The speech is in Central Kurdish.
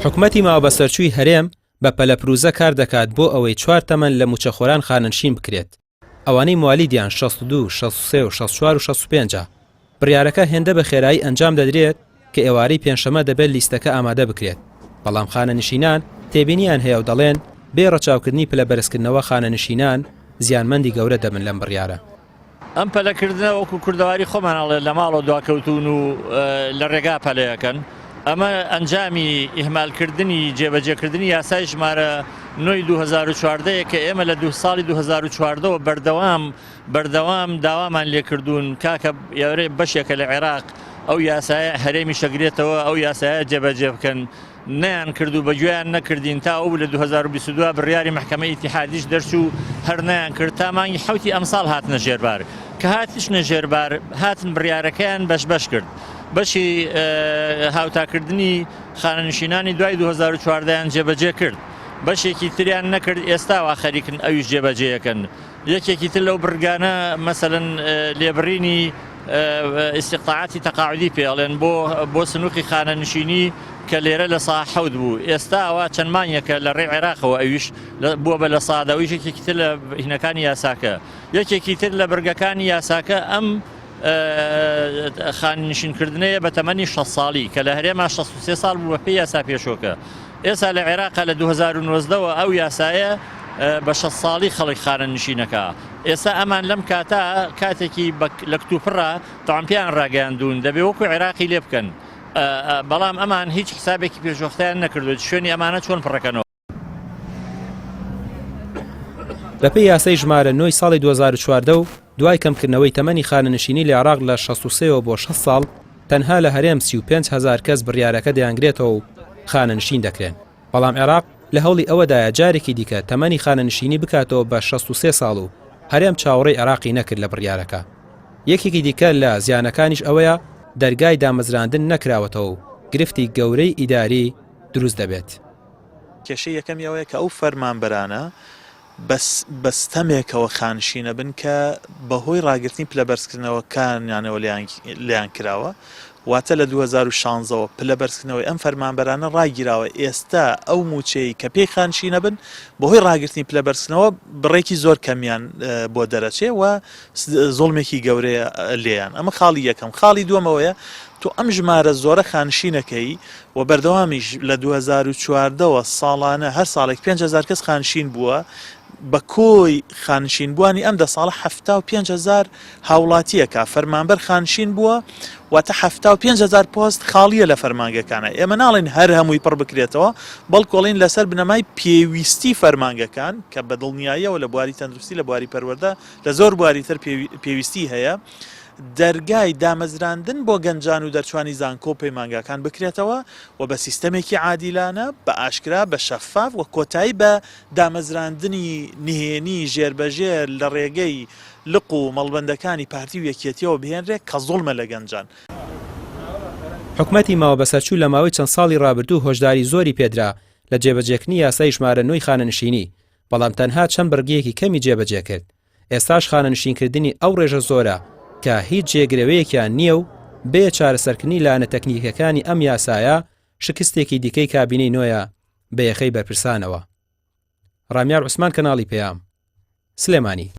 حکومەتی ماوەبەسەرچووی هەرێم بە پەلەپروزە کار دەکات بۆ ئەوەی چوار تەمەن لە مووچەخۆران خانەنشین بکرێت، ئەوانەی موالیدیان 62، 63 و 64 و 65 ە. بڕیارەکە هێندە بە خێرایی ئەنجام دەدرێت کە ئێوارەی پێنجشەممە دەبێت لیستەکە ئامادە بکرێت، بەڵام خانەنشینان تێبینیان هەیە و دەڵێن بێ ڕەچاوکردنی پلە بەرزکردنەوە خانەنشینان زیانمەندی گەورە دەبن لەم بڕیارە. ئەم پەلەکردنە وەکو کوردەواری خۆمان ئەڵێ لە ماڵەوە دواکەوتوون و لە ڕێگا پەلەیەکەن ئەمە ئەنجامی ئیهمالکردنی جێبەجێکردنی یاسای ژمارە نۆی 2014 کە ئێمە لە دو ساڵی 2014ەوە بەردەوام بەردەوام داوامان لێکردوون کاکە یاورێ بەشێکە لە عێراق ئەو یاسایە هەرێمی شەگرێتەوە ئەو یاسایە جێبەجێ بکەن نەیان کرد و بەگوێیان نەکردین تا ئەو لە 2022 بڕیاری مەحکەمەی ئیتیحادیش دەرچوو هەر نەیان کرد تا مانگی حەوتی ئەمساڵ هاتنە ژێربار کە هاتیشنە ژێربار هاتن بڕیارەکەیان بەش بەش کرد بەشی هاوتاکردنی خانەنشینانی دوای 2014یان جێبەجێ کرد بەشێکی تریان نەکرد ئێستا وا خەریکن ئەویش جێبەجێیەکەن یەکێکی تر لەو بڕگانە مەسەلەن لێبڕینی ئیستیقتاعاتی تەقاعودی پێ ئەڵێن بۆ بۆ سنووقی خانەنشینی کە لێرە لە سا حەوت بوو ئێستا ئەوە چەند مانگێکە لە ڕێی عێراقەوە ئەویش بووە بە لە سادا ئەویش یەکێکی تر لە هینەکانی یاساکە یەکێکی تر لە بڕگەکانی یاساکە ئەم خانەنشینکردنەیە بە تەمەنی 6 ساڵی کە لە هەرێما 63 ساڵ بوو بە پێی یاسا پێشۆکە ئێستا لە عێراقا لە 2019 ەوە ئەو یاسایە بە 6 ساڵی خەڵک خانەنشینەکە ئێستا ئەمان لەم کاتە کاتێکی لە کتوپڕە تەعام پێیان ڕاگەیاندوون دەبێ وەکو عێراقی لێ بکەن بەڵام ئەمان هیچ حسابێکی پێشوەختیان نەکردووە شوێنی ئەمانە چۆن پڕەکەنەوە. بەپێی یاسای ژمارە نۆی ساڵی 2014 و دوای کەمکردنەوەی تەمەنی خانەنشینی لە عێراق لە 63 ەوە بۆ 60 ساڵ، تەنها لە هەرێم 35 هەزار کەس بڕیارەکە دەیانگرێتەوە و خانەنشین دەکرێن. بەڵام عێراق لە هەوڵی ئەوەدایە جارێکی دیکە تەمەنی خانەنشینی بکاتەوە بە 63 ساڵ و هەرێم چاوەڕێی عێراقی نەکرد لە بڕیارەکە. یەکێکی دیکە لە زیانەکانیش ئەوەیە دەرگای دامەزراندن نەکراوەتەوە و گرفتی گەورەی ئیداری دروست دەبێت. کێشەی یەکەمی ئەوەیە کە ئەو فەرمانبەرانە بە ستەمێکەوە خانشین ئەبن کە بەهۆی ڕاگرتنی پلە بەرزکردنەوەکانیانەوە لێیان کراوە، واتە لە 2016 وە پلە بەرزکردنەوەی ئەم فەرمانبەرانە ڕاگیراوە، ئێستا ئەو مووچەی کە پێی خانشین ئەبن بەهۆی ڕاگرتنی پلە بەرزکردنەوە بڕێکی زۆر کەمیان بۆ دەرەچێ و زوڵمێکی گەورەیە لێیان، ئەمە خاڵی یەکەم. خاڵی دووەم ئەوەیە تۆ ئەم ژمارە زۆرە خانشینەکەی و بەردەوامیش لە 2014 وە ساڵانە هەر ساڵێک 5000 کەس خانشین بووە، بە کۆی خانشینبووانی ئەم دە ساڵە 75000 هاوڵاتییەکە فەرمانبەر خانشین بووە، واتە 75000 پۆست خاڵییە لە فەرمانگەکانە. ئێمە ناڵێین هەر هەمووی پڕ بکرێتەوە، بەڵکو ئەڵێین لەسەر بنەمای پێویستی فەرمانگەکان کە بە دڵنیاییەوە لە بواری تەندروستی، لە بواری پەروەردە، لە زۆر بواری تر پێویستی هەیە، دەرگای دامەزراندن بۆ گەنجان و دەرچوانی زانکۆ و پەیمانگاکان بکرێتەوە و بە سیستەمێکی عادیلانە، بە ئاشکرا، بە شەفاف و کۆتایی بە دامەزراندنی نهێنی ژێربەژێر لە ڕێگەی لق و مەڵبەندەکانی پارتی و یەکێتیەوە بهێنرێ کە زوڵمە لە گەنجان. حکومەتی ماوەبەسەرچوو لە ماوەی چەند ساڵی ڕابردوو هۆشداری زۆری پێدرا لە جێبەجێکردنی یاسای ژمارە نۆی خانەنشینی، بەڵام تەنها چەند بڕگەیەکی کەمی جێبەجێکرد، ئێستاش خانەنشینکردنی ئەو ڕێژە زۆرە کە هیچ جێگرەوەیەکیان نییە و بێ چارەسەرکردنی لایەنە تەکنیکیەکانی ئەم یاسایە شکستێکی دیکەی کابینەی نۆیە بە یەخەی بەرپرسانەوە. ڕامیار عوسمان کەناڵی پەیام، سلێمانی.